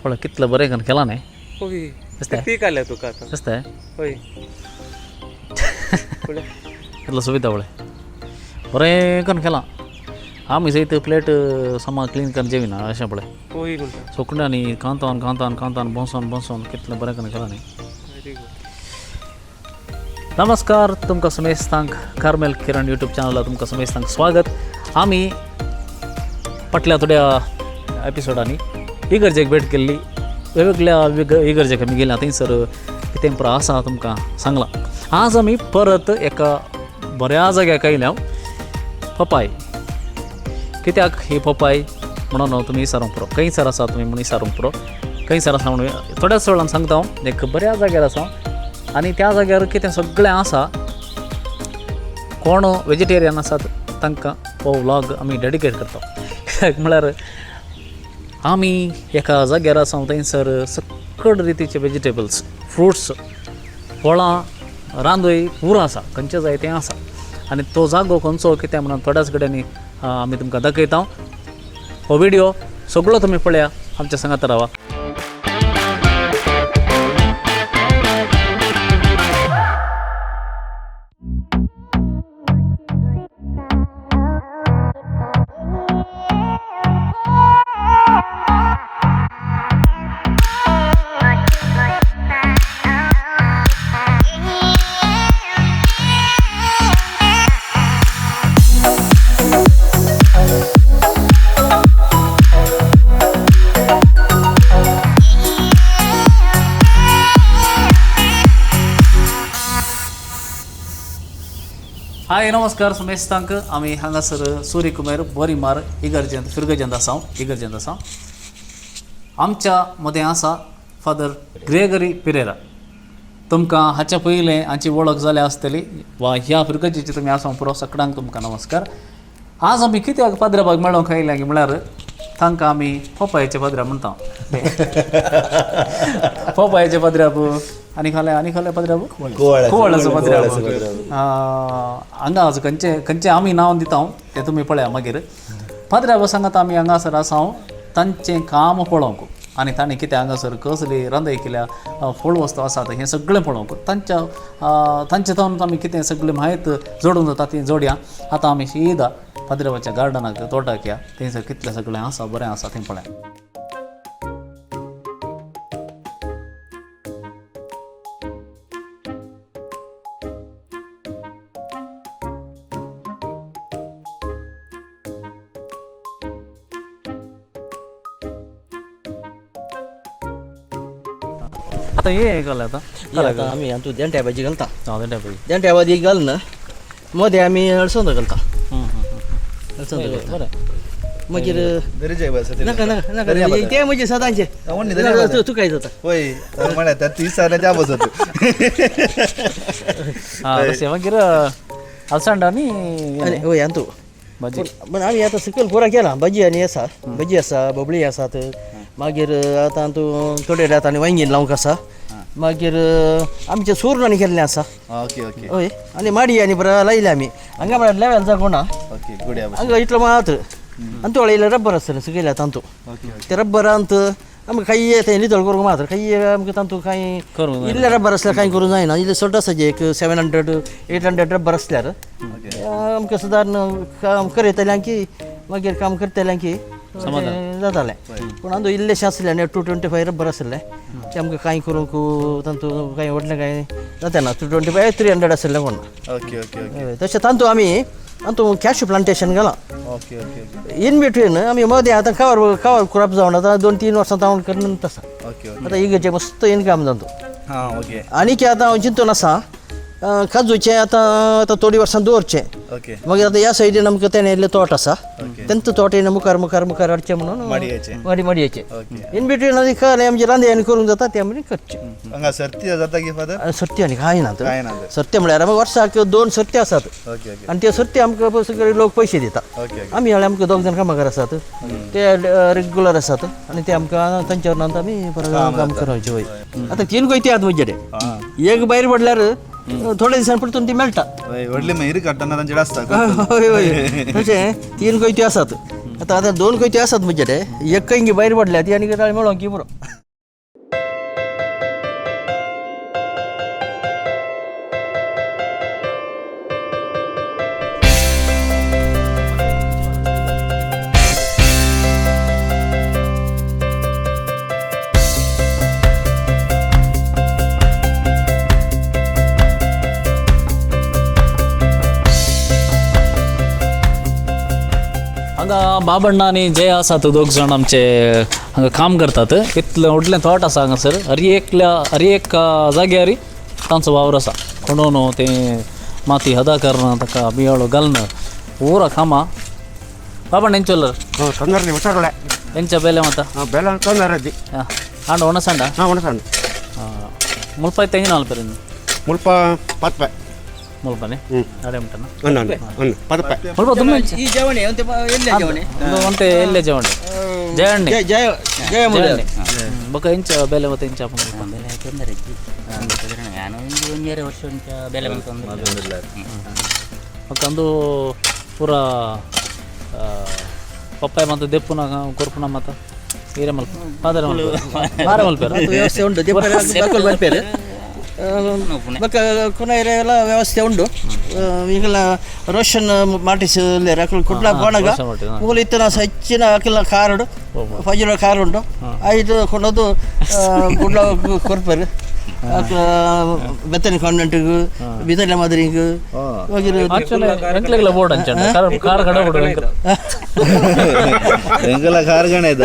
पळय कितलें बरें करून केलां न्ही. होय. दिसता. पीक आल्या तुका आतां. दिसता. होय, पळय. कितलो सुविधा पळय, बरें करून केलां. आमी सयत प्लेट समा क्लीन करून जेविना अशें पळय. होय म्हणटा. सोकण्यांनी कांतान कांतान कांतान बोंसोन बोंसोन कितलें बरें करून केलां न्ही. Very good. नमस्कार तुमकां समेस्तांक, कार्मेल किरण यूट्यूब चॅनलार तुमकां समेस्तांक स्वागत. आमी फाटल्या थोड्या एपिसोडांनी इगर्जेक भेट केल्ली. वेगवेगळ्या इगर्जेक आमी गेल्या, थंयसर कितें पुरो आसा तुमकां सांगलां. आज आमी परत एका बऱ्या जाग्याक आयल्या, पपाय. कित्याक ही पपाय म्हणून तुमी विचारूंक पुरो, खंयसर आसा तुमी म्हणून विचारूंक पुरो, खंयसर आसा म्हणून थोड्याच वेळान सांगता हांव. एक बऱ्या जाग्यार आसा आनी त्या जाग्यार कितें सगळें आसा. कोण वेजिटेरियन आसात तांकां हो व्लॉग आमी डेडिकेट करता. कित्याक म्हळ्यार आमी एका जाग्यार आसा थंयसर सकड रितीचे वेजिटेबल्स, फ्रुट्स, फळां, रांदय पुरो आसा, खंयचें जाय तें आसा. आनी तो जागो खंयचो कितें म्हणून थोड्याच कडेन आमी तुमकां दाखयता. हो व्हिडियो सगळो तुमी पळया, आमच्या सांगात रावा. हाय, नमस्कार समेस्तांक. आमी हांगासर सूर्यकुमेर बोरीमार इगर्जेंत, फिरगर्जेंत आसा, इगर्जेंत आसा. आमच्या मदें आसा फादर ग्रेगरी पिरेरा. तुमकां हाच्या पयलें हाची वळख जाल्या आसतली वा ह्या फिरगर्जेची तुमी आसा पुरो. सगळ्यांक तुमकां नमस्कार. आज आमी कित्याक पाद्रबाग मेळोंक आयल्या म्हळ्यार तांकां आमी पोपायेचे पाद्रा म्हणटा. पोपायेचे पाद्राब आनी खाले आनी खाले पाद्राब कुवळाचो पाद्राब. हांगा आज खंयचे खंयचे आमी नांव दिता तें तुमी पळया मागीर. पाद्राब सांगात आमी हांगासर आसा हांव तांचें काम पळोवंक आनी तांणी कितें हांगासर कसली रांदय केल्या, फळ वस्तू आसात हें सगळें पळोवंक. तांच्या तांचे जावन आमी कितें सगळें म्हायत जोडून जाता ती जोडया. आतां आमी शिदा पाद्रबाच्या गार्डनाक, तोटाक या, थंयसर कितलें सगळें आसा, बरें आसा तें पळया. आतां हे घालें आतां. आता आमी हातूंत देंठ्या भाजी घालता. हां, देंठ्या भाजी. देंठ्या भाजी घालून मदें आमी अळसंदो घालता. अळसंदो घालता. बरें. मागीर नाका नाका नाका, ते म्हणजे सदांचे तुकाय जाता. होय, म्हळ्यार त्या तीस सालाच्या बसत. हां, तशें मागीर अळसांड आनी आनी हय हातूंत भाजी. पण आमी आतां सकयल पुरा केला भाजी आनी आसा, भाजी आसा, बोबळी आसात. मागीर आतां तूं थोडे आतां आनी वांयगीण लावंक आसा. मागीर आमचें सुर्ण आनी केल्लें आसा. Okay okay. हय, आनी माडी आनी बरें लायल्या आमी. हांगा म्हळ्यार लेवल जागो ना. ओके, गुड्या. हांगा इतलो मात आनी थोडे इल्लें रब्बर आसतलें सकयल्या तांतू. ते रब्बरांत आमकां काही तें नितळ करूंक मात्र काही आमकां तांतू कांय करूंक. इल्लें रब्बर आसल्यार कांय करूंक जायना. इल्लें चड आसा, एक 700 800 रब्बर आसल्यार आमकां सादारण काम करयतलें की मागीर काम करतलें की जातालें. पूण अंदू इल्लेशें आसलें आनी 225 रब्बर आसलें तें आमकां कांय करूंक तांतू कांय व्हडलें कांय जाता ना. 225 300 आसलें कोण. Okay okay okay. तशें तांतू आमी तांतू कॅशू प्लांटेशन घालां. Okay okay okay. In between आमी मदें आतां कवर कवर क्रॉप जावन आतां 2-3 वर्सां जावन करून आसा. Okay okay. आतां इगर्जे मस्त इनकम जाता. हां, ओके. आनी आतां हांव चिंतून आसा काजूचें आतां आतां थोडीं वर्सां दवरचें. ओके. मागीर आतां ह्या सायडीन आमकां तेणें इल्लें तोट आसा, तेंचो तोट येयला मुखार मुखार मुखार हाडचें म्हणून. माडयेचें. माडी माडयेचें. ओके. इन बिटवीन आनी कळ्ळें आमचें रांदे आनी करूंक जाता तें आमी करचें. हांगा सर्ती जाता की फादर? आनी सर्ती आनी कांय ना. कांय ना तर. सर्ती म्हळ्यार आमकां वर्साक 2 सर्ती आसात. Okay okay. आनी त्यो सर्ती आमकां सगळे लोक पयशे दिता. Okay okay. आमी आमकां दोग जाण कामाकार आसात, ते रेगुलर आसात आनी ते आमकां तांच्या वरनांत आमी परत काम करचें. वय, आतां 3 कोयती आहात म्हजे, एक भायर पडल्यार थोड्या दिसान परतून ती मेळटा. हय, व्हडली मागीर काडटना तांचे आसता. हय हय, तशें 3 कोयत्यो आसात. आतां आतां दोन खंयचे आसात म्हणजे ते एक खंय भायर पडल्या ती आनी ताळे मेळोंक की पुरो. हांगा बाबण्णा आनी जय आसात, दोग जाण आमचे हांगा काम करतात. इतलें व्हडलें थोट आसा हांगासर. हर एकल्या हर एक जाग्यार तांचो वावर आसा. खणून तें माती हदा करणं, ताका बियाळो घालणं, पुरा कामां. बाबण्णा ಎಂಚ ತೊಂದರೆ ಹುಷಾರಲ್ಲ. ಎಂಚ ಬೇಲೆ ಮಾತ? ಬೆಲ್ಲ ತೊಂದರೆ ಅಜ್ಜಿ. ಆಂಡ ಒಣಸಂಡ. ಹಾಂ, ಒಣಸಣ್ಣ. ಮುಲ್ಪ ತೆಂಗಿನ ಅಲ್ಪರಿಂದ. ಮುಲ್ಪ ಪತ್ಪೆ. ಮುಲ್ಪನೆ ಅಡೆ ಉಂಟನ. ಅನ್ನ ಅನ್ನ ಪದಪೆ. ಮುಲ್ಪ ತುಂಬ. ಈ ಜವಣಿ ಒಂತೆ ಎಲ್ಲೆ ಜವಣಿ. ಒಂತೆ ಎಲ್ಲೆ ಜವಣಿ ಜಯಣ್ಣೆ. ಜಯ ಜಯ ಜಯ ಮುಲ್ಲ. ಜಯಣ್ಣೆ ಬೊಕ ಎಂಚ ಬೇಲೆ ಮತ್ತೆ ಎಂಚ ಆಪುಂಡು ಮುಲ್ಪ? ಬೆಲೆ ತೊಂದರೆ ಇಜ್ಜಿ. ನಾನು ಒಂದು ಒಂಜರೆ ವರ್ಷ ಉಂಚ ಬೆಲೆ ಬಂತು. ಬೊಕ ಅಂದು ಪೂರ ಪಪ್ಪಾಯ ಮತ್ತು ದೆಪ್ಪುನ ಕೊರ್ಪುನ ಮತ್ತ ಹೀರೆ ಮಲ್ಪ ಪಾದರೆ ಮಲ್ಪ ಬಾರೆ ಮಲ್ಪೇರ. ವ್ಯವಸ್ಥೆ ಉಂಟು, ದೆಪ್ಪರೆ ಬಾಕಲ್ ಬರ್ಪೇರು ಬೊಕ್ಕ ಕೊನೆಯರೆ ಎಲ್ಲ ವ್ಯವಸ್ಥೆ ಉಂಟು. ಈಗೆಲ್ಲ ರೋಷನ್ ಮಾಟಿಸ್ ಉಲ್ಲೆರ್ ಅಕುಲು ಕುಡ್ಲ ಪೋನಗ. ರೋಷನ್ ಮಾರ್ಟಿಸ್, ಹಾ. ಮೂಲು ಇತ್ತಿನ ಹೆಚ್ಚಿನ ಅಕಲ್ನ ಕಾರುಡು ಫಜಲ ಕಾರ್ ಉಂಟು. ಐದು ಕೊಂಡೋದು ಕುಡ್ಲ ಕೊರ್ಪೇರು ಅಕ್ಲ ಬೆತ್ತನಿ ಕಾನ್ವೆಂಟ್ಗ್ ಬಿತಲೆ ಮಾದರಿಗೆ ಹೋಗಿರು. ಆಕ್ಚುಲಿ ಎಂಕ್ಲೆಗ್ಲ ಬೋರ್ಡ್ ಅಂಚ ಕಾರ್ ಕಾರ್ ಕಡೆ ಬೋರ್ಡ್ ಎಂಕ್ಲ. ಎಂಕಲ ಕಾರ್ಗಣ ಇದ್ದ.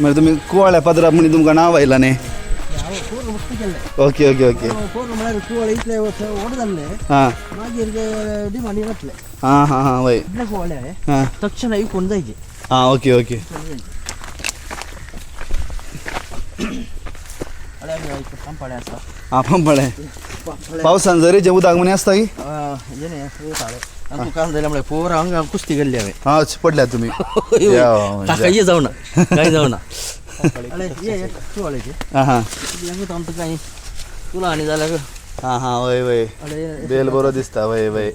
मागीर तुमी कुवाळ्या पाद्रा म्हणी तुमकां नांव आयलां न्ही? Okay okay okay. म्हळ्यार कुवळे इतले व्हड जाल्ले. हां. मागीर डिमांडी घातले. हां हां हां, वय. इतले कुवाळे हां. तक्षण विकून जायचे. हां, ओके ओके. पांपाळे आसा. हां, पंपळे. पावसान जरी जे उदक म्हणी आसता की. तुका जाल्यार म्हळ्यार पोर हांगा कुस्ती केल्ली हांवें. हां, पडल्या तुमी. ताकाय जावना कांय जावना. कुवाळ्याचे हां हां. आमकां कांय तुला आनी जाल्यार. हां हां, वय वय, बेल बरो दिसता, वय वय.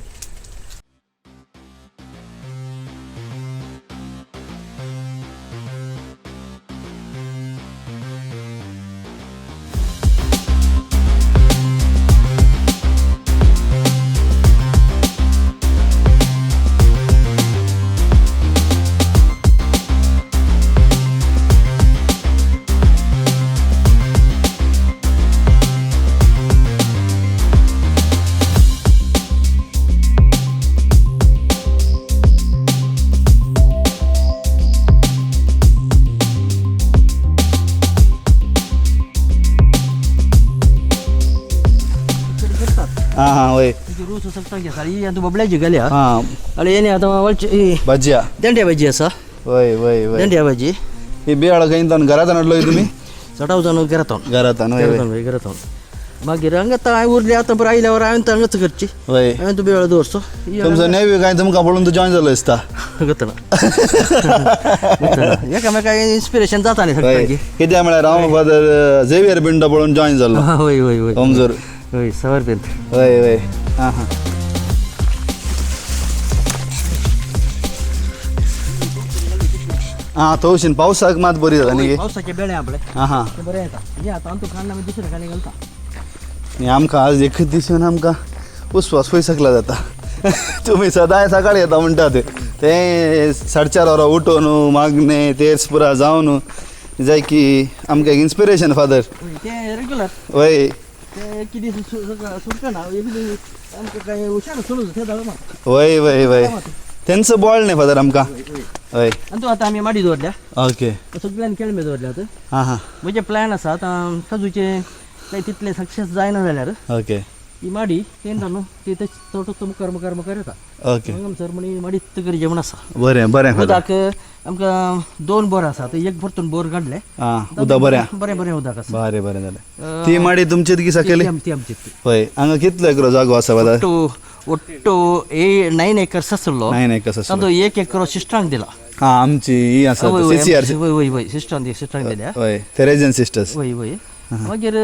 हां हां, वय. रूच सगळं घेता. ही आतां बबल्याची गेल्या. हां. आनी येणे आतां वळची भाजया. देंड्या भाजी आसा. वय वय वय. देंड्या भाजी. ही बियाळो खंय घरांत हाडलो तुमी? चडाव जावन घरांत. घरांत, वय वय. घरांत घरांत. मागीर हांगा आतां हांवें उरली आतां बरें आयल्यावर हांवें हांगाच करची. वय. हांवें तूं बेळ दवरचो. तुमचो नेव्यू काय तुमकां पळोवन तो जॉईन जालो दिसता. गतना एकामेका इन्स्पिरेशन जाता न्ही वय सगळ्यांकी. कित्याक म्हळ्यार हांव फादर झेवियर बिंडो पळोवन जॉईन जाल्लो. वय वय वय. ओमजोर. वय सवर पेंत. वय वय, हां हां हां. तवशीन पावसाक मात बरी जाता न्ही? पावसाचे बेळे आपले. हां हां. ते बरें येता. हे आतां आमकां काडला मागीर दुसऱ्या खाणी घालता. आनी आमकां आज एक दीस येवन आमकां उस्वास पयसकला जाता. तुमी सदांय सकाळी येता म्हणटा ते ते 4:30 वरां उठोन मागणे तेच पुरा जावन जाय की आमकां एक इन्स्पिरेशन फादर. ते रेग्युलर. वय. ते एक दीस सुटकना एक दीस आमकां काय हुशार सोडून ते जालो. वय वय वय, तेंचो बॉल न्ही फादर आमकां. हय. आनी तूं आतां आमी माडी दवरल्या. ओके. सगळ्यांनी केळमे दवरल्यात. हां हां. म्हजें प्लॅन आसा आतां काजूचें काय तितलें सक्सेस जायना जाल्यार ओके. ही माडी तें न्हू ती तशी चड मुखार मुखार मुखार येता. ओके. हांगासर म्हण माडीत करचें म्हण आसा. बरें बरें फादर. उदक आमकां 2 बोर आसा, एक परतून बोर काडले. आं, उदक बरें. बरें बरें उदक आसा. बरें बरें जालें. ती माडी तुमची की सकयली? ती आमची. हय. हांगा कितलो एकरो जागो आसा फादर? ಒಟ್ಟು 9 एकर्स आसलो. 9 एकर्स आसलो. तातूंत 1 एकरो सिस्टरांक दिला. हां, आमची ही आसा CCR. वय वय वय, सिस्टरांक सिस्टरांक दिल्या. हय, थेरेजियन सिस्टर्स. वय वय. मागीर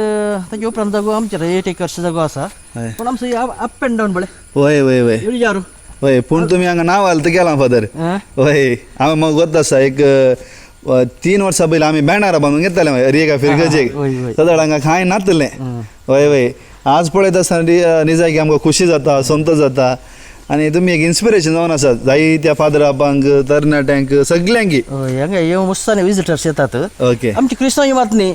ताजे उपरांत जागो आमचे 8 एकर्स जागो आसा. पूण आमचो अप एंड डावन पळय. वय वय वय. इळजारू. हय, पूण तुमी हांगा नांव घालता गेलां फादर. हय, हांव म्हाका गोत आसा एक 3 वर्सां पयलीं आमी बॅनरां बांदून घेताले रिगा फिरगजेक, सदां हांगा कांय नातलें. हय वय. आज पळयत आसतना निजायकी आमकां खुशी जाता, संतोश जाता आनी तुमी एक इन्स्पिरेशन जावन आसात जायत्या फादर आपांक, तरणाट्यांक, सगल्यांक. हय, हांगा येवन मस्तानी विजिटर्स येतात. ओके. आमची क्रिस्तांव मात न्ही,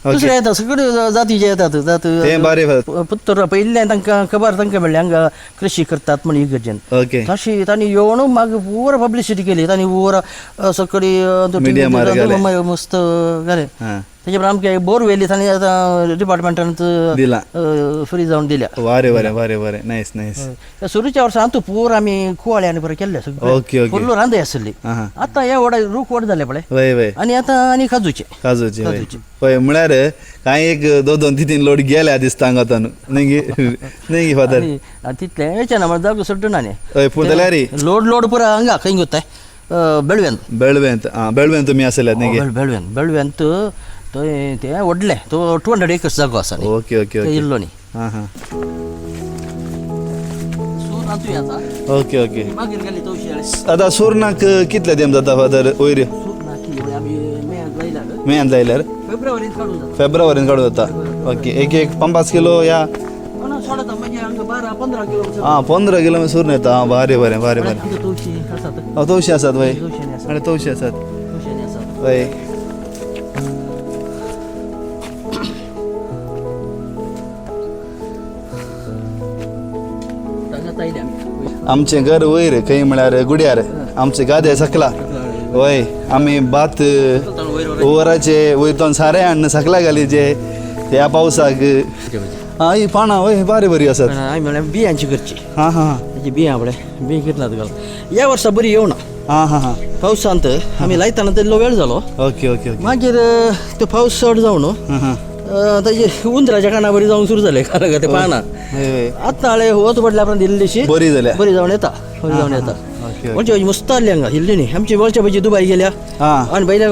दुसरे येतात, सगळे जातीचे येतात. जात तें बरें. पुत्तर पयल्यान तांकां खबर तांकां मेळ्ळें हांगा कृशी करतात म्हण इगर्जेन. ओके. तशी तांणी येवन मागीर पुरो पब्लिसिटी केली तांणी, पुरो सगळी मस्त घालें. तेजे उपरांत आमकां बोरवेली तांणी आतां डिपार्टमेंटान दिला, फ्री जावन दिल्या. बरें बरें बरें बरें, नायस नायस. सुरूच्या वर्सा अंतू पुरो आमी कुवाळ्यांनी बरें केल्लें सगळें. Okay okay. फुल्ल रांदय आसली. आतां हे व्हड रूख व्हड जाले पळय. वय वय. आनी आतां आनी काजूचे. काजूचे. हय, म्हळ्यार कांय एक 2 2 3 3 लोड गेल्या दिसता हांगा आतां न्ही न्ही फादर? तितलें वेचें ना, जागो सुट्टना न्ही. हय, पूण जाल्यार लोड लोड पुरो हांगा खंय गोताय बेळव्यान. बेळव्यांत. आं, बेळव्यान तुमी आसल्यात न्ही? बेळव्यान बेळव्यांत थंय तें व्हडलें तो 200 एकर्स जागो आसा. Okay okay okay. इल्लो न्ही. हां हां. सूर आतां. Okay okay. मागीर गेली तवशी. आतां सुरनाक कितले तेंप जाता फादर वयर? सुरनाक आमी मेयांत लायल्यार, मेयांत लायल्यार फेब्रुवारींत काडूं जाता. फेब्रुवारींत काडूं जाता. ओके. एक एक 5 किलो या सोडता मागीर आमकां 12-15 किलो. आं, 15 किलो सुरण येता. आं, बरें बरें बरें बरें. तवशी आसात. तवशी आसात. वय, आनी तवशी आसात. वय. आमचें घर वयर खंय म्हळ्यार गुड्यार, आमचे गादे सकला. वय, आमी भात वराचे वयतोन सारें हाडून सकला घालीचे ह्या पावसाक. आं, ही पानां वय बरी बरी आसात. आमी म्हळ्यार बियांची करची. हां हां. ताची बियां पळय, बियां कितलात घाल ह्या वर्सा बरी येवना. हां हां हां. पावसांत आमी लायतना तितलो वेळ जालो. Okay okay okay. मागीर तो पावस चड जावन ताजे उंदराच्या काना बरी जावंक सुरू जाले कारण ते पानां. आतां हाळे वत पडल्या उपरांत इल्लीशी बरी जाल्या, बरी जावन येता, बरी जावन येता. वळच्या भाजी मस्त आसली हांगा इल्ली न्ही. आमची वळच्या भाजी दुबय गेल्या आनी पयल्या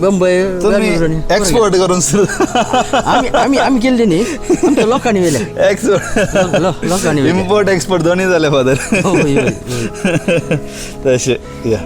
बंबय एक्सपोर्ट करून आमी आमी आमी केल्ली न्ही, आमच्या लोकांनी व्हेल्या. एक्सपोर्ट लोकांनी इम्पोर्ट एक्सपोर्ट दोन्ही जाले फादर. तशें या.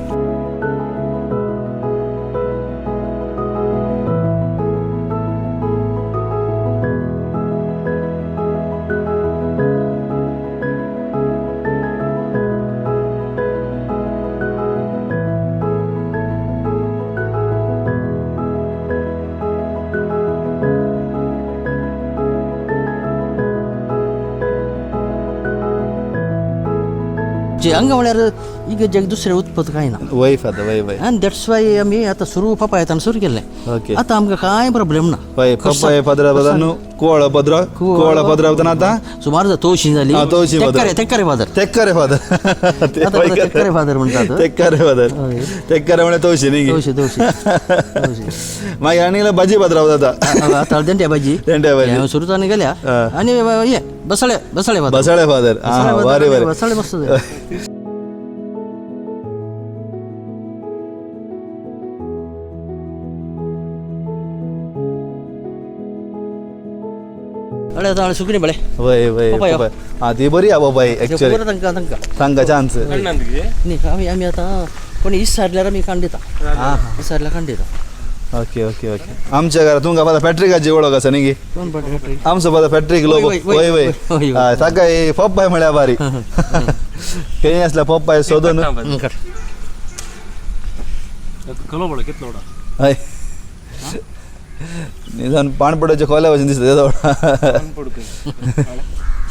हांगा म्हळ्यार इगर्जेक दुसरें उत्पन्न कांय ना. वय फादर, वय वय. आनी that's why आमी आतां सुरू पपायतान सुरू केल्लें. ओके. आतां आमकां कांय प्रॉब्लेम ना. वय, पपाय पदरा पदरा न्हू, कुवळ पदरा, कुवळ पदरा पदरा आतां सुमार जाता. तवशी जाली. तवशी पदरा. तेक्कारे फादर. तेक्कारे फादर. तेक्कारे फादर म्हणटात. तेक्कारे फादर. तेक्कारे म्हळ्यार तवशी न्ही. तवशी तवशी. मागीर आनी भाजी पदरा जाता. आतां देंट्या भाजी. देंट्या भाजी सुरू जावन गेल्या. आनी हे बसळे बसळे फादर. बसळे फादर. आं, बरें बरें. बसळे मस्त. सुकणी बळे. वय वय. आं, ती बरी आहा पपाय एक्चुअली. तांकां तांकां तांकां चान्स. न्ही, आमी आमी आतां कोण इसारल्यार आमी कांड दिता. इसारल्यार कांड दिता. Okay okay okay. आमच्या घरा तुमकां फादर पॅट्रिकाची वळख आसा न्ही? आमचो फादर पॅट्रीक लोबो. वय वय. ताका पप्पाय म्हळ्यार बारी खंय आसल्या पप्पाय सोदून. हय, निदान पाणपड्याच्या खोल्या भशेन दिसता तेदो.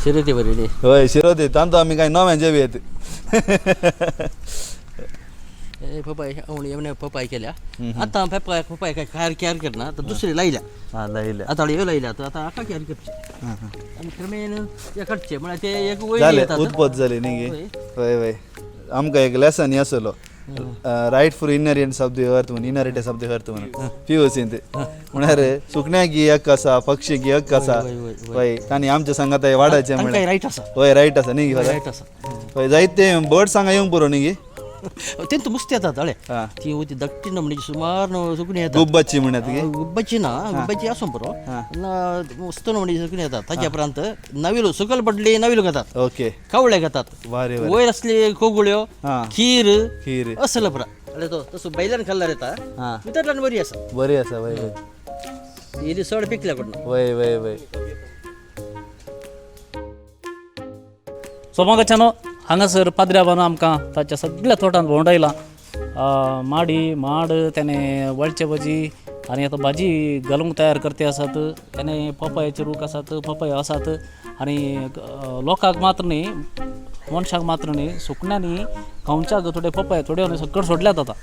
शिरोती बरी. हय, शिरोती तांतू आमी कांय नव्यांचे बी येत. हे पपाय आवणी एवणे पपाय केल्या. आतां पपाय पपाय काय खार केअर करना आतां दुसरी लायल्या. हां लायल्या. आतां ह्यो लायल्या आतां आतां केअर करचे आनी क्रमेण ते काडचे म्हळ्यार ते एक वयर जाले येतात. उत्पत जाली न्ही गे. वय वय आमकां एक लेसन आसलो right for inheritance of the earth म्हणून, इनहेरिटन्स ऑफ the earth म्हणून पीओसींत, म्हळ्यार सुकण्याक हक्क आसा, पक्षीक हक्क आसा. वय तांणी आमच्या सांगात वाडाचें तांकां म्हळ्यार रायट आसा. वय रायट आसा न्ही गे. रायट आसा. वय जायते बर्ड्स हांगा येवंक पुरो न्ही गे. तेंत मुस्ती येतात हळे. हां. ती वती धाकटी ना म्हणजे सुमार सुकणीं येतात. गुब्बाची म्हणत गे. गुब्बाची ना, गुब्बाची आसूं पुरो ना, मस्त म्हणजे सुकणीं येतात. ताच्या उपरांत नविलो सकयल पडली नविलो घेतात. ओके. कावळे घेतात. बरे बरे. वयर असली कोगुळ्यो, हां. खीर खीर. असलं पुरा अरे तो तसो बैलान खाल्ल्यार येता. हां. भितरल्यान बरी आसा. बरी आसा. वय वय. इल्ली चड पिकल्या कडन. वय वय वय. सो मोगाच्यानो हांगासर पाद्र्याबान आमकां ताच्या सगळ्या तोटांत भोंवडायलां. माडी माड तेणे वळचे भाजी आनी आतां भाजी घालूंक तयार करते आसात. तेणे पपायाचे रूख आसात, पपया आसात. आनी लोकांक मात्र न्ही, मनशाक मात्र न्ही, सुकण्यांनी खावच्याक थोडे पपया थोड्यो सकट सोडल्यात आतां.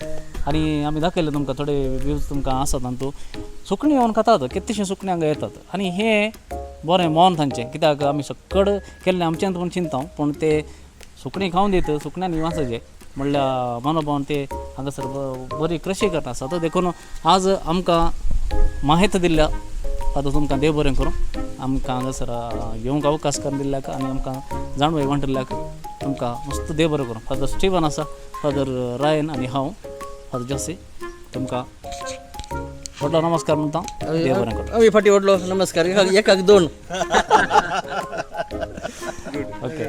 आनी आमी दाखयले तुमकां थोडे व्यूज तुमकां आसात तातूंत. सुकणीं येवन खातात, कितलींशीं सुकणीं हांगा येतात. आनी हें बरें मन तांचें, कित्याक आमी सकड केल्लें आमच्यान पूण चिंता, पूण ते सुकणीं खावन दित सुकण्यांनी वाचचें म्हणल्यार मनोभावन ते हांगासर बरी कृशी करता आसात. देखून आज आमकां माहिती दिल्ल्या आतां तुमकां देव बरें करूं. आमकां हांगासर येवंक अवकाश करून दिल्ल्याक आनी आमकां जाणवय वांटिल्ल्याक तुमकां मस्त देव बरें करूं. फादर स्टिवन आसा, फादर रायन आनी हांव फादर जोसी तुमकां व्हडलो नमस्कार म्हणटा. देव बरें करूं. आमी फाटी व्हडलो नमस्कार. एकाक दोन. ओके.